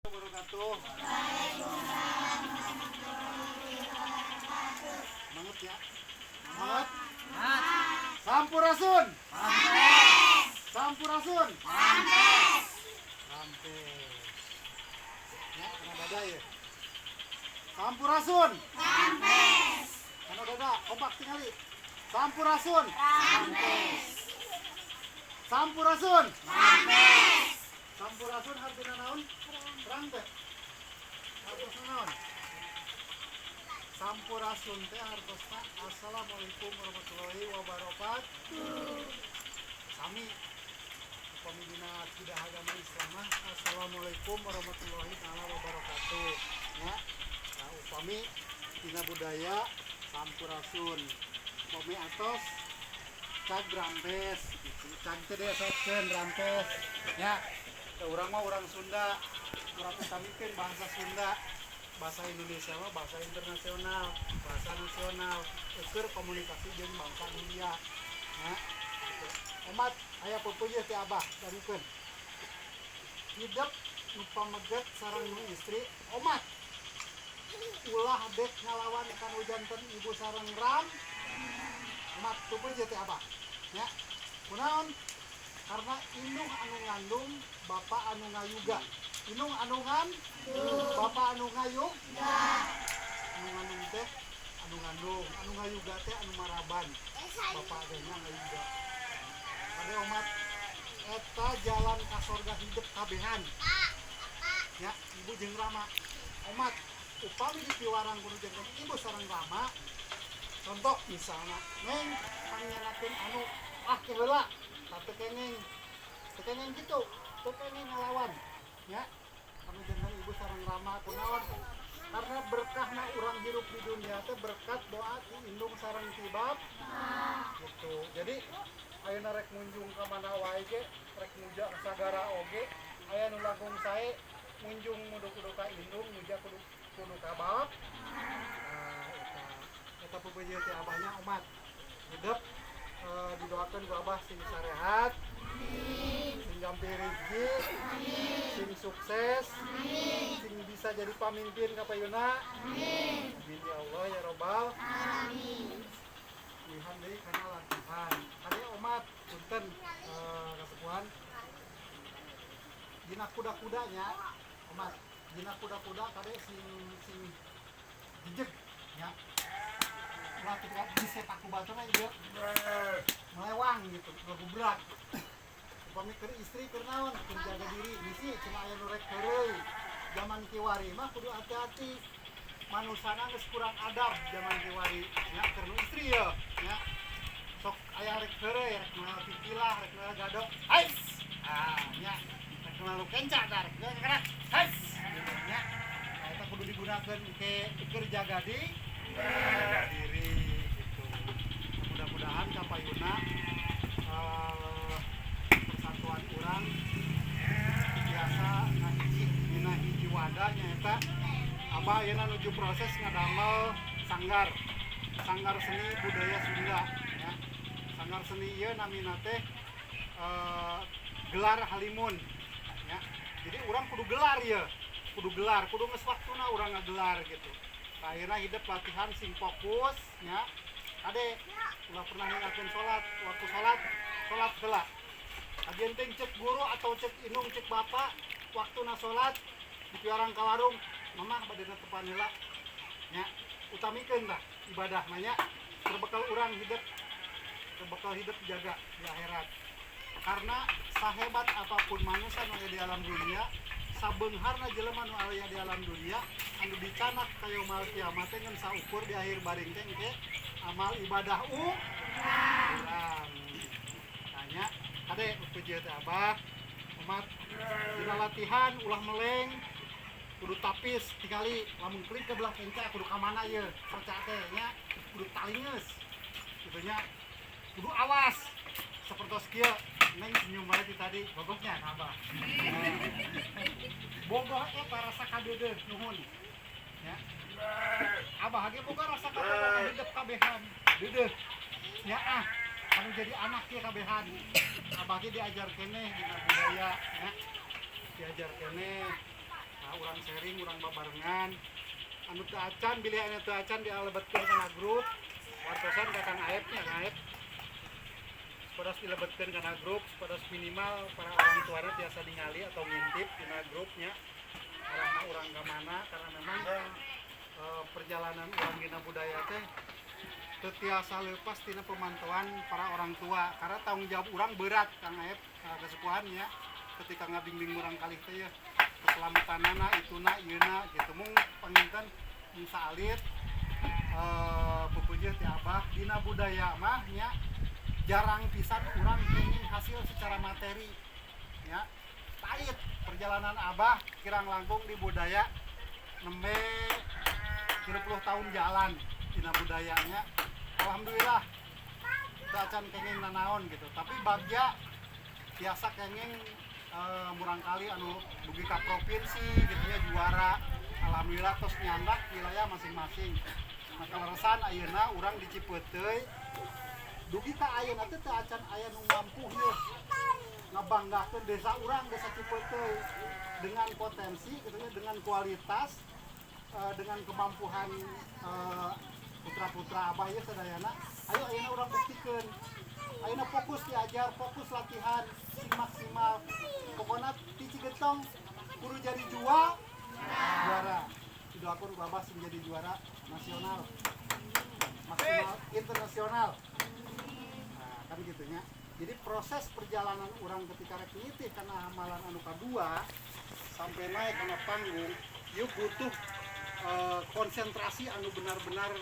Wabarakatuh. Semangat ya. Semangat. Sampurasun. Sampurasun. Rampes. Ya, kana dada ya. Sampurasun. Kana dada, kompak tingali. Sampurasun. Sampurasun. Sampurasun hartina naon? Terang teh. Hartosna naon? Sampurasun teh hartosna assalamualaikum warahmatullahi wabarakatuh. Sami upami dina tidak agama Islam mah assalamualaikum warahmatullahi taala wabarakatuh. Ya. Nah, upami dina budaya sampurasun. Upami atos cag rampes gitu. Cag teh diesotkeun rampes. Ya. Da urang mah urang Sunda, urang utamikeun bahasa Sunda. Bahasa Indonesia mah bahasa internasional, bahasa nasional, eueuh komunikasi jeung bangsa dunia. Ya. Gitu. Omat aya peupeuyeuh ti Abah dangukeun. Hidep nu pameget sareng nu istri, omat. Ulah dek ngalawan kanu janten ibu sareng ram. Omat peupeuyeuh ti Abah. Ya. Kunaon? Karena indung anu ngandung, bapak anu ngayuga. Indung anu ngan, bapak anu ngayuga. Anu ngandung teh anu ngandung, anu ngayuga teh anu maraban. Bapak teh nya ngayuga. Kade omat eta jalan ka sorga hidup kabehan. Ya, ibu jeung rama. Omat upami dipiwarang kudu janten ibu sareng rama. Contoh misalnya, neng pangnyanakeun anu ah ke heula, teu kenging. Teu kenging kitu, teu kenging ngalawan. Ya, anu janten ibu sareng rama kunaon? Karena berkahna urang hirup di dunia teh berkat doa ti indung sareng ti bap gitu. Jadi ayeuna rek munjung ka mana wae ge, rek muja ka sagara oge, aya nu langkung sae munjung kudu ka indung, muja kudu kudu ka bap. Nah, eta eta peupeujeuh ti abahnya umat. Hidup didoakeun ku abah sing sarehat, sing gampil rezeki, sing sukses, sing bisa jadi pamimpin ka payuna. Amin ya Allah ya robbal. Lihan deui kana latihan. Kade omat punten kasepuhan. Dina kuda-kudanya omat, dina kuda-kuda kade sing sing jejeg nya. Ulah ketika disepak ku batur ieu melewang gitu, ngagubrak. Upami keur istri keur naon? Keur jaga diri, bisi cenah aya nu rek heureuy. Zaman kiwari mah kudu hati-hati. Manusana geus kurang adab zaman kiwari nya keur nu istri ye nya. Sok aya rek heureuy, rek moal pipilah, rek moal gadok. Hais. Ah nya, rek moal kenca tah, rek moal kena. Hais. Gitu nya. Nah, eta kudu digunakeun ke keur jaga di jaga diri gitu. Mudah-mudahan kapayuna persatuan urang biasa ngahiji dina hiji wadah nyaeta Abah ayeuna nuju proses ngadamel sanggar sanggar seni budaya Sunda ya. Sanggar seni ieu namina teh gelar halimun ya. Jadi urang kudu gelar ya, kudu gelar, kudu geus waktuna urang ngagelar gitu. Nah, ayeuna hidup latihan sing fokus ya. Kade ulah pernah ninggalkeun salat, waktu salat, salat heula. Agen teh cek guru atau cek indung cek bapak waktuna salat dipiwarang ka warung, mamah bade netepan heula nya, utamikeun tah ibadah mah nya, berbekal urang hidup, berbekal hidup jaga di akhirat. Karena sahebat apapun manusia nu aya di alam dunia, sabeungharna jelema nu aya di alam dunia, anu dicanak ka yaumal kiamat teh ngan saukur di akhir baring teh engke amal ibadah urang. Tanya kade puji teh abah umat dina latihan ulah meleng, kudu tapis tingali lamun klik ke belah kenca kudu ka mana ieu soca teh nya, kudu talingeus kitu nya, kudu awas sapertos kieu. Neng senyum wae ti tadi bogoknya ka abah, bogoh eta rasa kadeudeuh nuhun nya. Abah ge boga rasa kabogoh hidup kabehan deudeuh nya, ah anu jadi anak kieu kabehan abah ge diajar keneh dina budaya nya, diajar keneh. Nah, Urang sharing, urang babarengan. Anu teu acan, bilih anu teu acan dilebetkeun kana grup, wartosan ka Kang Aep nya, Kang Aep. Supados dilebetkeun kana grup, supados minimal para orang tuana tiasa ningali atau ngintip dina grupnya arahna urang ka mana, karena memang perjalanan urang dina budaya teh teu tiasa lepas tina pemantauan para orang tua, karena tanggung jawab urang berat, Kang Aep, kesepuhan ya, ketika ngabimbing urang kalih teh ya, keselamatanana, ituna, ieuna gitu. Mung panginten mung saalit pupujuh ti Abah, dina budaya mah nya jarang pisan urang kenging hasil secara materi ya. Pahit perjalanan Abah kirang langkung di budaya nembe 30 tahun jalan dina budayanya, alhamdulillah teu acan kenging nanaon gitu, tapi bagja biasa kenging murangkali anu dugi ka provinsi gitu ya, juara, alhamdulillah, terus nyandak wilayah masing-masing. Nah, kaleresan ayeuna urang di Cipeuteuy dugi ka ayeuna teh teu acan aya nu mampu yeuh ngabanggakeun desa urang, Desa Cipeuteuy, dengan potensi gitu ya, dengan kualitas, dengan kemampuan putra-putra Abah ya sadayana. Ayo ayeuna urang buktikeun. Ayeuna fokus diajar, fokus latihan sing maksimal. Pokoknya ti Cigetong kudu jadi juara. Didoakeun ku Abah sing jadi juara nasional, maksimal internasional. Nah, kan gitunya. Jadi proses perjalanan urang ketika rek nitih kana amalan anu kadua sampai naik kana panggung, yuk butuh konsentrasi anu benar-benar.